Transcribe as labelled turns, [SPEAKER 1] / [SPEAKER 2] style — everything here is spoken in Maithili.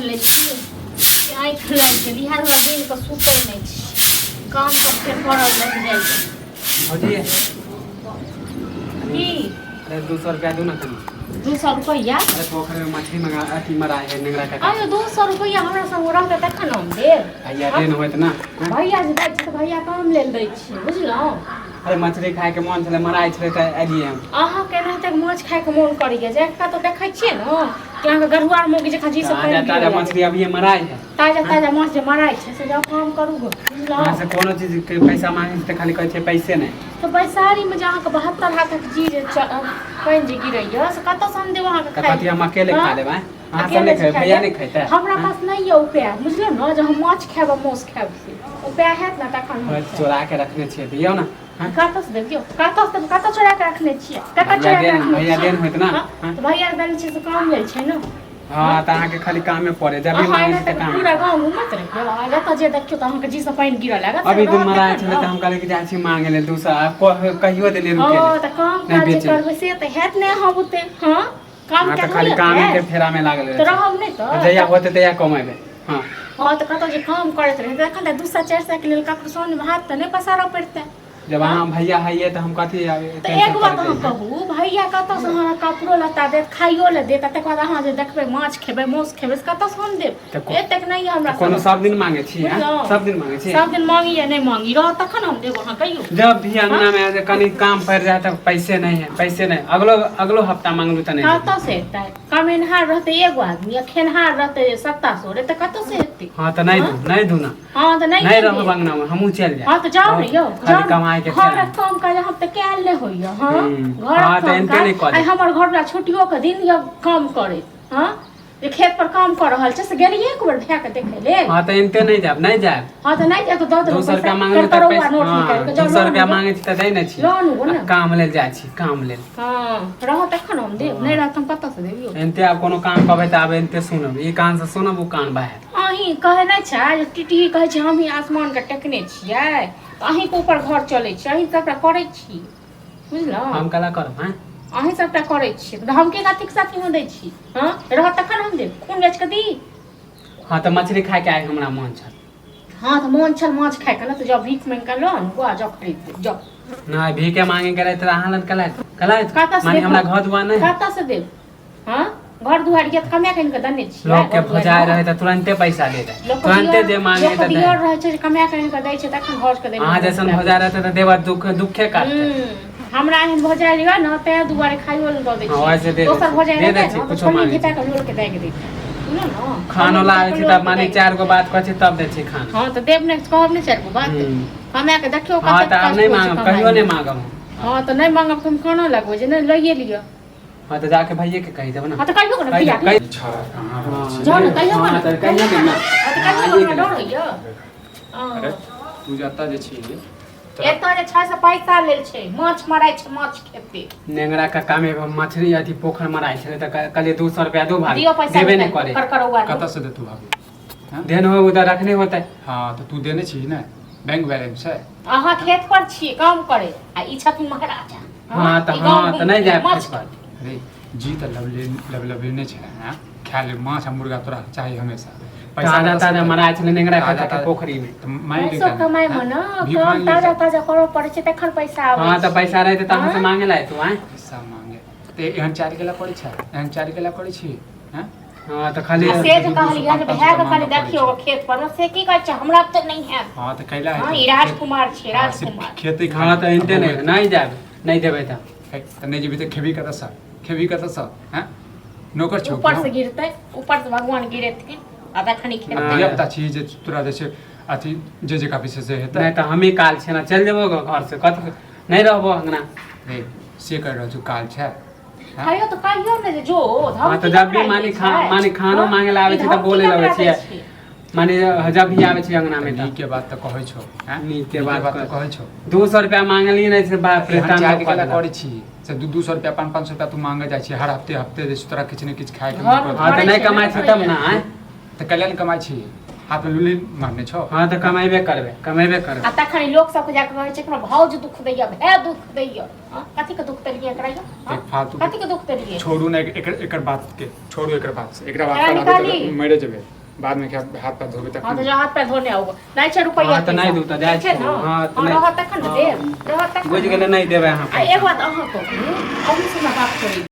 [SPEAKER 1] पढ़ि लै छी आँखि लागि गेल। इएह दुआरे दिनके सुतै नहि छी, काम सब फेर पड़ल रहि जाइ छै।
[SPEAKER 2] भौजी।
[SPEAKER 1] की?
[SPEAKER 2] अरे, 200 रुपया दू ना कनी।
[SPEAKER 1] 200 रुपैआ?
[SPEAKER 2] अरे, पोखरि में मछली मंगा अथी मराए है नेंगरा काका।
[SPEAKER 1] आयो, 200 रुपैआ हमरा संग रहतै तखन हम देब।
[SPEAKER 2] भैया देन होइत ना, हाँ?
[SPEAKER 1] भैया जे दै छै तऽ भैया कम लेल दै छियै, बुझलहुँ?
[SPEAKER 2] अरे, मछली खाय के मन छलै, मराइ छलै तऽ एलियै हम।
[SPEAKER 1] अहाँके एनाहिते माछ खायके मोन करैया जे कतौ देखै छियै ने कि अहाँके गरुआर मौगी जकाँ जी सब
[SPEAKER 2] ताजा
[SPEAKER 1] पानि
[SPEAKER 2] ताजा
[SPEAKER 1] गिरऽ लागल।
[SPEAKER 2] मछली अभिये मराइ है।
[SPEAKER 1] ताजा ताजा माछ जे मराइ छै से जाउ काम करू गो, बुझलहुँ?
[SPEAKER 2] अहाँ से कोनो चीज के पैसा मांगे छी तऽ खाली कहै छै पैसे नहि।
[SPEAKER 1] तऽ बैसारीमे जे अहाँके 72 हाथक जी जे पानि जे गिरैया से कतऽसँ हम देब अहाँके
[SPEAKER 2] तऽ
[SPEAKER 1] खाय?
[SPEAKER 2] कथी हम अकेले खा
[SPEAKER 1] हाँ?
[SPEAKER 2] लेबै? अहाँ सब
[SPEAKER 1] अकेले
[SPEAKER 2] नहि खेबै?
[SPEAKER 1] खाय
[SPEAKER 2] भैया
[SPEAKER 1] लेब?
[SPEAKER 2] नहि खेतै?
[SPEAKER 1] हमरा पास नहि यऽ उपाय, बुझलहुँ ने? जे हम माछ खायब आ मासु खायब से उपाय हैत ने तखन हम खायब।
[SPEAKER 2] चोरा के रखने छियै, दियौ ने, हाँ?
[SPEAKER 1] कतऽसँ देब यौ? कतऽसँ देब? कतऽ चोरा के रखने छियै? कतऽ
[SPEAKER 2] भैया
[SPEAKER 1] चोरा के
[SPEAKER 2] देन
[SPEAKER 1] रखने
[SPEAKER 2] भैया
[SPEAKER 1] छियै?
[SPEAKER 2] देन होइत ने,
[SPEAKER 1] हाँ?
[SPEAKER 2] हाँ?
[SPEAKER 1] तऽ भैया देने छियै से काम लेल छै ने।
[SPEAKER 2] हाँ, तऽ अहाँके खाली कामे पड़े जब भी
[SPEAKER 1] अहाँ
[SPEAKER 2] मांगे
[SPEAKER 1] एना
[SPEAKER 2] छी तऽ
[SPEAKER 1] तऽ
[SPEAKER 2] काम।
[SPEAKER 1] पूरा गाँव घूमैत रहियौ आ जतऽ जे देखियौ तऽ अहाँके जीसँ पानि गिरऽ लागत।
[SPEAKER 2] अभी
[SPEAKER 1] से
[SPEAKER 2] तऽ
[SPEAKER 1] रहत
[SPEAKER 2] मराइ
[SPEAKER 1] तखन
[SPEAKER 2] छलै
[SPEAKER 1] ने।
[SPEAKER 2] तऽ हम कहलियै कि जाइ छी मांगे लेल 200, कहियो देलियै रुके
[SPEAKER 1] हँ
[SPEAKER 2] लेल।
[SPEAKER 1] तऽ काम
[SPEAKER 2] नहि
[SPEAKER 1] काज जे
[SPEAKER 2] बेचै।
[SPEAKER 1] करबै से तऽ हैत नहि अहाँ बुते। हँ, काम
[SPEAKER 2] अहाँ तऽ
[SPEAKER 1] कए
[SPEAKER 2] खाली
[SPEAKER 1] होइए
[SPEAKER 2] कामे के फेरा में लागल
[SPEAKER 1] तऽ
[SPEAKER 2] रहै
[SPEAKER 1] रहब नहि
[SPEAKER 2] छी।
[SPEAKER 1] तऽ
[SPEAKER 2] जहिया होतै तहिया कमेबै, हाँ।
[SPEAKER 1] हँ, तऽ कतौ जे काम करैत रहै तखन तऽ 200 400 के लेल ककरो सामने हाथ तऽ नहि पसारऽ पड़तै।
[SPEAKER 2] जब अहाँ भैया हइए तऽ हम कथी
[SPEAKER 1] तऽ एक बात अहाँ कहू, भैया कतऽसँ अहाँ कपड़ो लत्ता देत, खाइयो लए देत, आ तकर बाद अहाँ जे देखबै माछ खेबै मासु खेबै से कतऽसँ हम देब?
[SPEAKER 2] तऽ
[SPEAKER 1] एतेक नहि यऽ हमरा
[SPEAKER 2] कोनो सब दिन मांगे छी, हाँ?
[SPEAKER 1] बुझलहुँ?
[SPEAKER 2] सब दिन मांगे छी?
[SPEAKER 1] सब दिन मांगी या नहि मांगी, रहत तखन हम देब। अहाँ कहियौ।
[SPEAKER 2] जब भी अंगना में जे कनी काम पड़ जाए तऽ पैसे नहीं है, पैसे नहीं। अगलो अगलो हफ्ता मांगलू तऽ नहीं देबै।
[SPEAKER 1] कतऽसँ एतै? कमेनहार रहतै एगो आदमी आ खेनहार रहतै सत्ता सोरे, तऽ कतऽसँ एतै?
[SPEAKER 2] हाँ, तऽ नहीं दू, नहीं दू ना।
[SPEAKER 1] हाँ, तऽ नहीं
[SPEAKER 2] नहीं
[SPEAKER 1] देबै।
[SPEAKER 2] रहब अंगना में, हमहूँ चलि जायब।
[SPEAKER 1] हाँ, तऽ जाउ ने यौ,
[SPEAKER 2] खाली
[SPEAKER 1] जाउ ने।
[SPEAKER 2] कमाइ के
[SPEAKER 1] घरक
[SPEAKER 2] छै।
[SPEAKER 1] काम काज हम तऽ कयल नहि होइया। हाँ, घरक
[SPEAKER 2] हाँ, तऽ
[SPEAKER 1] काम
[SPEAKER 2] एनते
[SPEAKER 1] काज
[SPEAKER 2] नहि कऽ
[SPEAKER 1] आइ हमर घरवला छुट्टियो के दिन यऽ काम करैत। हाँ, जे खेत पर काम कऽ रहल छै से गेलियै एक बेर भाय के देखै लेल?
[SPEAKER 2] हाँ, तऽ एनते नहीं जायब, नहीं जायब।
[SPEAKER 1] हाँ, तऽ नहि जायब तऽ दऽ देबै
[SPEAKER 2] 200 रुपया
[SPEAKER 1] पैसा।
[SPEAKER 2] मांगलू तऽ
[SPEAKER 1] करकरौआ
[SPEAKER 2] पैसा
[SPEAKER 1] नोट निकालि कऽ जाउ
[SPEAKER 2] 200
[SPEAKER 1] लऽ
[SPEAKER 2] रुपया
[SPEAKER 1] आनू।
[SPEAKER 2] मांगे छी तऽ दै नहि छी।
[SPEAKER 1] लऽ आनू गो ने।
[SPEAKER 2] आ काम लेल जाइ छी, काम लेल।
[SPEAKER 1] हाँ, रहत तखन हम देब, नहि रहत हम कतऽ से देब यौ?
[SPEAKER 2] एनते आब कोनो काम कहबै तऽ आब एनते सुनब, ई कान से सुनब ओ कान बाहर।
[SPEAKER 1] अहीं कहै नहि छै जे टिटही कहै छै हमही आसमानके टेकने छियै, तऽ अहीँके ऊपर घर चलै छै, अहीं सबटा करै छी, बुझलहुँ?
[SPEAKER 2] हम कला करब, हैं?
[SPEAKER 1] अहीं सबटा करै छियै तऽ हम के कथीके साथी हम दै छी? हँ, रहत तखन हम देब, खून बेच कऽ दी।
[SPEAKER 2] हाँ, तऽ मछली खायके आइ हमरा मन छल।
[SPEAKER 1] हाँ, तऽ मोन छल माछ खायके ने, तऽ जाउ भीख मांगि कऽ लऽ आनू आ जाउ खरीद देब, जाउ।
[SPEAKER 2] नहि, भीखे मांगे के रहै तऽ अहाँ लग कला कला
[SPEAKER 1] कतऽ से
[SPEAKER 2] माने
[SPEAKER 1] देब?
[SPEAKER 2] हमरा घर दुआर नहि।
[SPEAKER 1] कतऽ से देब? हाँ, घर दुआर ये तऽ कमाए कऽ आनि कऽ देने छियै।
[SPEAKER 2] लोक के
[SPEAKER 1] घर दुआरि
[SPEAKER 2] भौजाइ रहै तऽ तुरन्ते पैसा दे दे।
[SPEAKER 1] लोक
[SPEAKER 2] तुरन्ते जे मांगे
[SPEAKER 1] लोक
[SPEAKER 2] तऽ दे।
[SPEAKER 1] दियर रहै छै जे कमाए कऽ आनि कऽ दै छै तखन घर के दै।
[SPEAKER 2] अहाँ जैसन भौजाइ रहतै तऽ देबा दुख दुखे काटतै।
[SPEAKER 1] हमरा एहन भौजाइ यऽ ने, ताहि दुआरे खाइयो लए दऽ दै
[SPEAKER 2] हाँ, वैसे
[SPEAKER 1] छियै।
[SPEAKER 2] दे दै
[SPEAKER 1] दोसर
[SPEAKER 2] छी।
[SPEAKER 1] भौजाइ
[SPEAKER 2] दे दै
[SPEAKER 1] रहतै
[SPEAKER 2] छी,
[SPEAKER 1] ने तऽ
[SPEAKER 2] कुछो
[SPEAKER 1] छोलनी
[SPEAKER 2] मांगै
[SPEAKER 1] घिचा कऽ लोल के दागि दैतै, बुझलहुँ ने?
[SPEAKER 2] खानो लाबै छी
[SPEAKER 1] लोल
[SPEAKER 2] तऽ
[SPEAKER 1] के
[SPEAKER 2] माने
[SPEAKER 1] दागि
[SPEAKER 2] चारि गो बात कहै छी तब दै छी खाना।
[SPEAKER 1] हाँ, तऽ देब नहि कहब नहि चारि गो बात? कमाए कऽ देखियौ
[SPEAKER 2] हाँ,
[SPEAKER 1] कतेक
[SPEAKER 2] तऽ आब
[SPEAKER 1] कष्ट
[SPEAKER 2] नहि
[SPEAKER 1] होइ छै
[SPEAKER 2] मांगब, कहियो नहि
[SPEAKER 1] कमाइमे।
[SPEAKER 2] मांगब हम।
[SPEAKER 1] हाँ, तऽ नहि मांगब तऽ हम कानऽ लगबै जे नहि लइए लिअ।
[SPEAKER 2] हाँ, तऽ जाके भैये के कहि देब ने।
[SPEAKER 1] हाँ, तऽ कहियो ने
[SPEAKER 2] कहि
[SPEAKER 1] भैया
[SPEAKER 2] देब, कहि
[SPEAKER 1] के।
[SPEAKER 3] छौड़ा कहाँ रहै
[SPEAKER 2] हाँ,
[SPEAKER 3] छै?
[SPEAKER 1] जाउ ने, कहियो
[SPEAKER 2] हाँ,
[SPEAKER 1] ने।
[SPEAKER 2] तऽ कहियो ने।
[SPEAKER 1] हाँ, तऽ कहियो
[SPEAKER 2] आइए
[SPEAKER 1] ने,
[SPEAKER 2] गेलै।
[SPEAKER 1] डर होइया। हाँ।
[SPEAKER 3] अरे, तू जतऽ जे छी तोरा
[SPEAKER 1] एतऽ जे छै से पैसा लेल छै, माछ मराइ छै, माछ खेतै।
[SPEAKER 2] नेंगरा कक्का में एगो मछली अथी पोखर मराइ छलै तऽ कहलियै 200 रुपया दू भाभी।
[SPEAKER 1] दियौ पैसा।
[SPEAKER 2] देबे नहि करे।
[SPEAKER 1] करकरौआ नोट।
[SPEAKER 3] कतऽ से देतू भाभी, हाँ?
[SPEAKER 2] देन हो उधर रखने होतै।
[SPEAKER 3] हाँ, तऽ तू देने छी ने? बैंक बैलेंस छै?
[SPEAKER 1] अहाँ खेत पर छियै काम करे आ ई छथिन महाराजा।
[SPEAKER 2] हाँ, तऽ
[SPEAKER 1] ई गाँव
[SPEAKER 2] हाँ, तऽ नहि जायब
[SPEAKER 1] माछ
[SPEAKER 2] खेत पर।
[SPEAKER 3] अरे जी, तऽ लवले लवलबेने छै, हाँ? खाय ले माछ आ मुर्गा तोरा चाही हमेशा। पैसा
[SPEAKER 2] ताजा
[SPEAKER 3] कतऽ से
[SPEAKER 2] ताजा
[SPEAKER 3] देतै?
[SPEAKER 2] मराइ छलै नेंगरा
[SPEAKER 3] ताजा
[SPEAKER 2] कक्का के
[SPEAKER 3] ताजा।
[SPEAKER 2] पोखरी में।
[SPEAKER 3] तऽ मानि ले
[SPEAKER 1] पैसो
[SPEAKER 3] कनी,
[SPEAKER 1] कमाइ मे
[SPEAKER 3] हाँ?
[SPEAKER 1] ने
[SPEAKER 3] भीख
[SPEAKER 1] काम
[SPEAKER 3] मांगि ले
[SPEAKER 1] ताजा
[SPEAKER 3] तऽ।
[SPEAKER 1] ताजा करऽ पड़ै छै तखन पैसा आबै
[SPEAKER 2] हाँ, तऽ
[SPEAKER 1] छै।
[SPEAKER 2] पैसा रहतै तऽ अहाँ से
[SPEAKER 1] हाँ?
[SPEAKER 2] मांगे ला तू आँय?
[SPEAKER 3] पैसा मांगे तऽ एहन चालि केला पड़ै छै? एहन चालि केला करै छी, हाँ?
[SPEAKER 2] हाँ, तऽ खाली
[SPEAKER 1] आ से जे
[SPEAKER 3] दू दू सौ,
[SPEAKER 1] कहलियै जे
[SPEAKER 3] पाँच पाँच
[SPEAKER 1] भाय
[SPEAKER 3] सौ
[SPEAKER 1] के
[SPEAKER 3] मांगऽ
[SPEAKER 1] कहलियै
[SPEAKER 3] पड़ै
[SPEAKER 1] देखियौ
[SPEAKER 3] छै।
[SPEAKER 1] खेत पर से की कहै छै, हमरा तऽ नहि हैत।
[SPEAKER 3] हाँ, तऽ कैला
[SPEAKER 1] हाँ,
[SPEAKER 3] हेतै?
[SPEAKER 1] ई राजकुमार छै।
[SPEAKER 3] हाँ, सिर्फ
[SPEAKER 1] राजकुमार।
[SPEAKER 3] खेते
[SPEAKER 2] हाँ,
[SPEAKER 3] खाली
[SPEAKER 2] तऽ एनते
[SPEAKER 3] आ
[SPEAKER 2] नहि
[SPEAKER 3] बौएतै।
[SPEAKER 2] नहि जायब, नहि देबै तऽ।
[SPEAKER 3] है, तऽ नहि जेबही तऽ खेबही कतऽसँ? खेबही कतऽसँ, हैं? नौकर छौ
[SPEAKER 1] ऊपर
[SPEAKER 3] कि
[SPEAKER 1] से
[SPEAKER 3] हम?
[SPEAKER 1] गिरतै, ऊपर से भगवान गिरेथिन आ तखन ई खेतै।
[SPEAKER 2] नहि।
[SPEAKER 3] धियापुता छी जे तोरा जे छै अथी जे जे काफी से हेतै।
[SPEAKER 2] नहि तऽ हमही काल छियै ने, चलि जेबो घर से, कत नहि रहबो अंगना।
[SPEAKER 3] रे, से कहि रहल छौ काल छै, हैं?
[SPEAKER 1] कहियो तऽ कहियो ने जे जो
[SPEAKER 2] हाँ,
[SPEAKER 1] धमकी
[SPEAKER 2] तऽ जब भी
[SPEAKER 1] ककरा
[SPEAKER 2] माने
[SPEAKER 1] दै
[SPEAKER 2] खा
[SPEAKER 1] छै?
[SPEAKER 2] माने खानो
[SPEAKER 1] हाँ?
[SPEAKER 2] मांगे ला आबै
[SPEAKER 1] ई
[SPEAKER 2] छै तऽ
[SPEAKER 1] धमकी
[SPEAKER 2] बोले लगै
[SPEAKER 1] ककरा दै
[SPEAKER 2] छियै।
[SPEAKER 1] छै?
[SPEAKER 2] माने जब भी आबै छै अंगना में
[SPEAKER 3] तऽ
[SPEAKER 2] तऽ
[SPEAKER 3] नीक के बात तऽ कहै छौ, हैं?
[SPEAKER 2] नीक के
[SPEAKER 3] नीक
[SPEAKER 2] बात
[SPEAKER 3] बात तऽ
[SPEAKER 2] कहै
[SPEAKER 3] कहै छौ।
[SPEAKER 2] 200 रुपया मांगलियै नहि से बाप रे
[SPEAKER 3] एहन
[SPEAKER 2] तांडव
[SPEAKER 3] चालि
[SPEAKER 2] कऽ
[SPEAKER 3] केला
[SPEAKER 2] देलक।
[SPEAKER 3] करै छी से दू दू सौ रुपया, पाँच पाँच सौ रुपया तू मांगे जाइ छी हर हफ्ते हफ्ते जे छै तोरा किछु ने किछु खायके
[SPEAKER 1] घर
[SPEAKER 3] मन करतौ।
[SPEAKER 2] हाँ, तऽ
[SPEAKER 1] करै
[SPEAKER 2] नहि
[SPEAKER 1] छै
[SPEAKER 2] कमाइ
[SPEAKER 1] ने
[SPEAKER 2] छै तब ने आँय?
[SPEAKER 3] तऽ कैला नहि कमाइ छी? हाथ में लुली मारने छौ।
[SPEAKER 2] हँ तऽ कमेबे करबै, कमेबे करबै।
[SPEAKER 1] आ तखन लोक सबके जाके कहै छै, हमरा भाउज दुख दैया, भाय दुख दैया। हँ? कथी के दुख देलियै एकरा यौ? हँ?
[SPEAKER 3] देख, फालतू
[SPEAKER 1] कथी के दुख देलियै?
[SPEAKER 3] छोड़ू ने एकर एकर बात के, छोड़ू एकर बात से, एकरा बात
[SPEAKER 1] एकरा
[SPEAKER 3] पर
[SPEAKER 1] निकाली।
[SPEAKER 3] आबै तऽ मरे जेबै बाद में, हाथ पैर धोबे
[SPEAKER 1] हँ तऽ
[SPEAKER 3] तखन।
[SPEAKER 1] जो हाथ पैर धोने आउ, नहि छै रुपैआ।
[SPEAKER 2] हँ, तऽ नहि दू तऽ जाइ
[SPEAKER 1] छै
[SPEAKER 2] छी।
[SPEAKER 1] ने।
[SPEAKER 2] हँ, तऽ
[SPEAKER 1] हँ,
[SPEAKER 2] नहि।
[SPEAKER 1] रहत तखन ने देब, रहत तखन
[SPEAKER 2] बुझि
[SPEAKER 1] ने।
[SPEAKER 2] गेलै, नहि देबै अहाँ
[SPEAKER 1] आ एक
[SPEAKER 2] पैसा।
[SPEAKER 1] बात अहाँ कहू, अहूँ से हमरा बात करै।